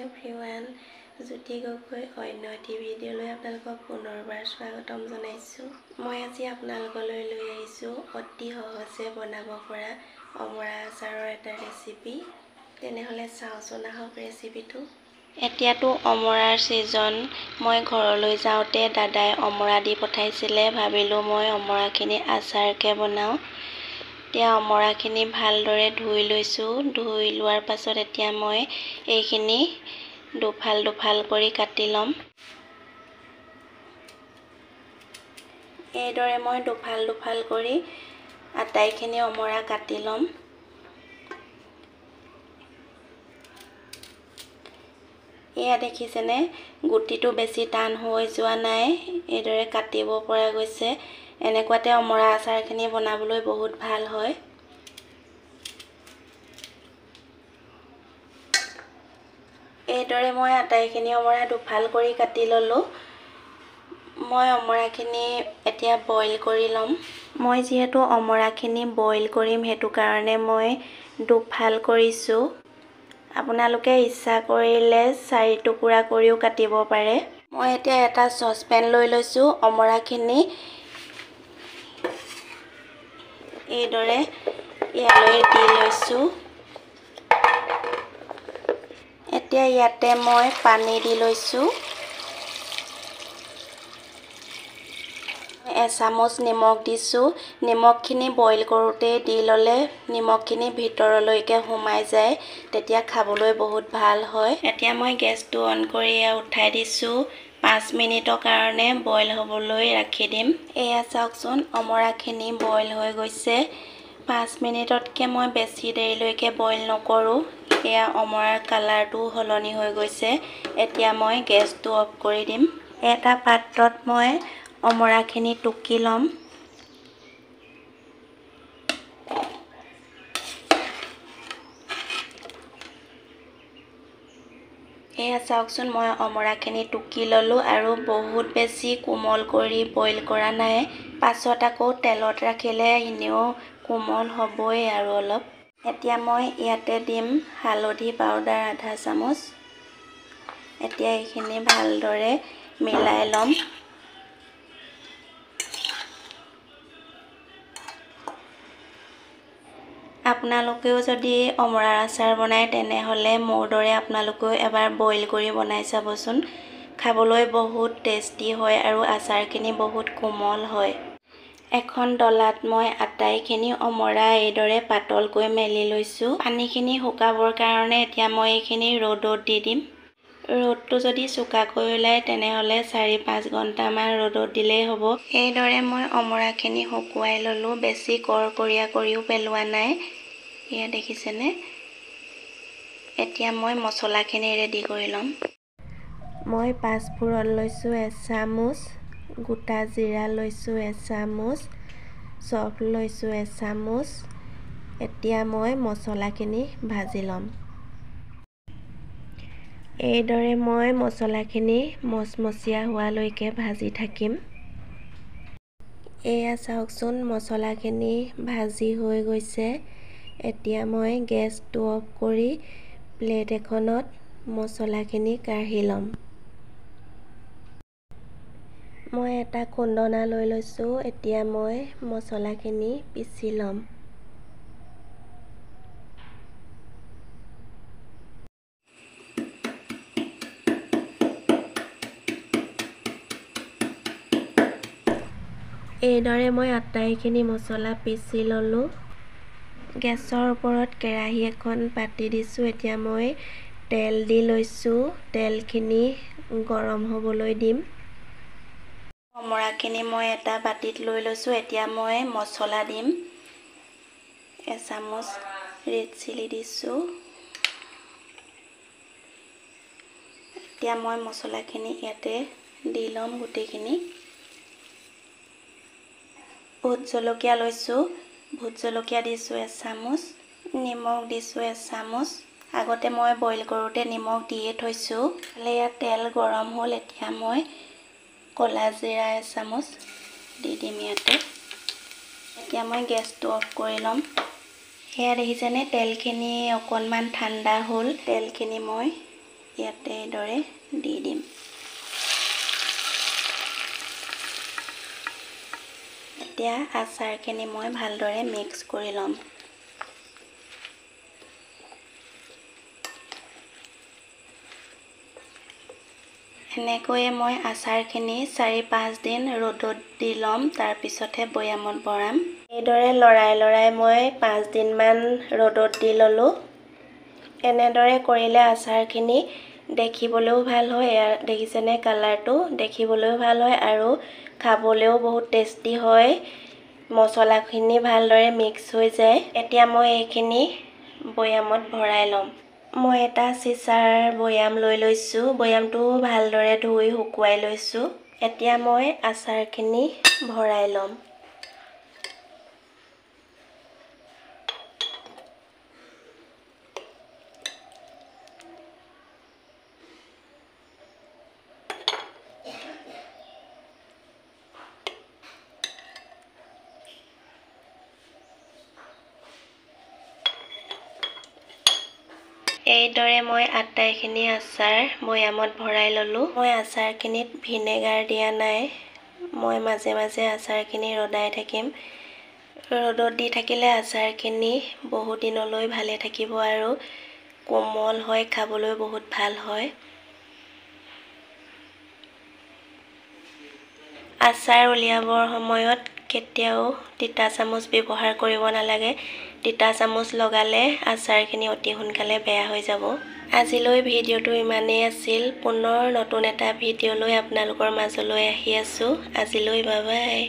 Everyone, Jyoti Gogoi অন্য এটি ভিডিঅ'লৈ আপোনালোকক পুনৰবাৰ স্বাগতম জনাইছোঁ। মই আজি আপোনালোকলৈ লৈ আহিছোঁ অতি সহজে বনাব পৰা অমৰা আচাৰৰ এটা ৰেচিপি। তেনেহ'লে চাওঁচোন আহক ৰেচিপিটো। এতিয়াতো অমৰাৰ ছিজন। মই ঘৰলৈ যাওঁতে দাদাই অমৰা দি পঠাইছিলে, ভাবিলোঁ মই অমৰাখিনি আচাৰকৈ বনাওঁ। এতিয়া অমৰাখিনি ভালদৰে ধুই লৈছোঁ। ধুই লোৱাৰ পাছত এতিয়া মই এইখিনি দুফাল দুফাল কৰি কাটি ল'ম। এইদৰে মই দুফাল দুফাল কৰি আটাইখিনি অমৰা কাটি ল'ম। এয়া দেখিছেনে, গুটিটো বেছি টান হৈ যোৱা নাই, এইদৰে কাটিব পৰা গৈছে। এনেকুৱাতে অমৰা আচাৰখিনি বনাবলৈ বহুত ভাল হয়। এইদৰে মই আটাইখিনি অমৰা দুফাল কৰি কাটি ল'লোঁ। মই অমৰাখিনি এতিয়া বইল কৰি ল'ম। মই যিহেতু অমৰাখিনি বইল কৰিম, সেইটো কাৰণে মই দুফাল কৰিছোঁ। আপোনালোকে ইচ্ছা কৰিলে চাৰি টুকুৰা কৰিও কাটিব পাৰে। মই এতিয়া এটা চচপেন লৈ লৈছোঁ। অমৰাখিনি এইদৰে ইয়ালৈ দি লৈছোঁ। এতিয়া ইয়াতে মই পানী দি লৈছোঁ। এচামুচ নিমখ দিছোঁ। নিমখখিনি বইল কৰোঁতেই দি ল'লে নিমখখিনি ভিতৰলৈকে সোমাই যায়, তেতিয়া খাবলৈ বহুত ভাল হয়। এতিয়া মই গেছটো অন কৰি এয়া উঠাই দিছোঁ। 5 মিনিটৰ কাৰণে বইল হ'বলৈ ৰাখি দিম। এয়া চাওকচোন, অমৰাখিনি বইল হৈ গৈছে। 5 মিনিটতকৈ মই বেছি দেৰিলৈকে বইল নকৰোঁ। এয়া অমৰাৰ কালাৰটোও সলনি হৈ গৈছে। এতিয়া মই গেছটো অফ কৰি দিম। এটা পাত্ৰত মই অমৰাখিনি টুকি ল'ম। এয়া চাওকচোন, মই অমৰাখিনি টুকি ল'লোঁ আৰু বহুত বেছি কোমল কৰি বইল কৰা নাই। পাছত আকৌ তেলত ৰাখিলে এনেও কোমল হ'বই আৰু অলপ। এতিয়া মই ইয়াতে দিম হালধি পাউডাৰ আধা চামুচ। এতিয়া এইখিনি ভালদৰে মিলাই ল'ম। আপোনালোকেও যদি অমৰাৰ আচাৰ বনায়, তেনেহ'লে মোৰ দৰে আপোনালোকেও এবাৰ বইল কৰি বনাই চাবচোন। খাবলৈ বহুত টেষ্টি হয় আৰু আচাৰখিনি বহুত কোমল হয়। এখন ডলাত মই আটাইখিনি অমৰা এইদৰে পাতলকৈ মেলি লৈছোঁ। পানীখিনি শুকাবৰ কাৰণে এতিয়া মই এইখিনি ৰ'দত দি দিম। ৰ'দটো যদি চোকাকৈ ওলায়, তেনেহ'লে 4-5 ঘণ্টামান ৰ'দত দিলেই হ'ব। এইদৰে মই অমৰাখিনি শুকুৱাই ল'লোঁ। বেছি কৰকৰীয়া কৰিও পেলোৱা নাই। এয়া দেখিছেনে? এতিয়া মই মছলাখিনি ৰেডি কৰি ল'ম। মই পাঁচফোৰণ লৈছোঁ এচামুচ, গোটা জিৰা লৈছোঁ এচামুচ, চফ লৈছোঁ এচামুচ। এতিয়া মই মছলাখিনি ভাজি ল'ম। এইদৰে মই মছলাখিনি মচমচীয়া হোৱালৈকে ভাজি থাকিম। এয়া চাওকচোন, মছলাখিনি ভাজি হৈ গৈছে। এতিয়া মই গেছটো অফ কৰি প্লেট এখনত মছলাখিনি কাঢ়ি ল'ম। মই এটা খুন্দনা লৈ লৈছোঁ। এতিয়া মই মছলাখিনি পিচি ল'ম। এইদৰে মই আটাইখিনি মছলা পিচি ল'লোঁ। গেছৰ ওপৰত কেৰাহী এখন পাতি দিছোঁ। এতিয়া মই তেল দি লৈছোঁ। তেলখিনি গৰম হ'বলৈ দিম। অমৰাখিনি মই এটা বাতিত লৈ লৈছোঁ। এতিয়া মই মছলা দিম। এচামুচ ৰেড চিলি দিছোঁ। এতিয়া মই মছলাখিনি ইয়াতে দি ল'ম গোটেইখিনি। ভোট জলকীয়া লৈছোঁ, ভোট জলকীয়া দিছোঁ এচামুচ, নিমখ দিছোঁ এচামুচ। আগতে মই বইল কৰোঁতে নিমখ দিয়ে থৈছোঁ। ইয়াত তেল গৰম হ'ল। এতিয়া মই ক'লা জিৰা এচামুচ দি দিম ইয়াতে। এতিয়া মই গেছটো অফ কৰি ল'ম। সেয়া দেখিছেনে, তেলখিনি অকণমান ঠাণ্ডা হ'ল। তেলখিনি মই ইয়াতে এইদৰে দি দিম। এতিয়া আচাৰখিনি মই ভালদৰে মিক্স কৰি ল'ম। এনেকৈয়ে মই আচাৰখিনি 4-5 দিন ৰ'দত দি ল'ম, তাৰপিছতহে বৈয়ামত ভৰাম। এইদৰে লৰাই লৰাই মই 5 দিনমান ৰ'দত দি ল'লোঁ। এনেদৰে কৰিলে আচাৰখিনি দেখিবলৈও ভাল হয়। এয়া দেখিছেনে কালাৰটো, দেখিবলৈও ভাল হয় আৰু খাবলৈও বহুত টেষ্টি হয়। মছলাখিনি ভালদৰে মিক্স হৈ যায়। এতিয়া মই এইখিনি বৈয়ামত ভৰাই ল'ম। মই এটা চিচাৰ বৈয়াম লৈ লৈছোঁ। বৈয়ামটো ভালদৰে ধুই শুকুৱাই লৈছোঁ। এতিয়া মই আচাৰখিনি ভৰাই ল'ম। এইদৰে মই আটাইখিনি আচাৰ বৈয়ামত ভৰাই ল'লোঁ। মই আচাৰখিনিত ভিনেগাৰ দিয়া নাই। মই মাজে মাজে আচাৰখিনি ৰ'দাই থাকিম। ৰ'দত দি থাকিলে আচাৰখিনি বহুদিনলৈ ভালে থাকিব আৰু কোমল হয়, খাবলৈ বহুত ভাল হয়। আচাৰ উলিয়াবৰ সময়ত কেতিয়াও তিতা চামুচ ব্যৱহাৰ কৰিব নালাগে। তিতা চামুচ লগালে আচাৰখিনি অতি সোনকালে বেয়া হৈ যাব। আজিলৈ ভিডিঅ'টো ইমানেই আছিল। পুনৰ নতুন এটা ভিডিঅ' লৈ আপোনালোকৰ মাজলৈ আহি আছোঁ। আজিলৈ বাই বাই।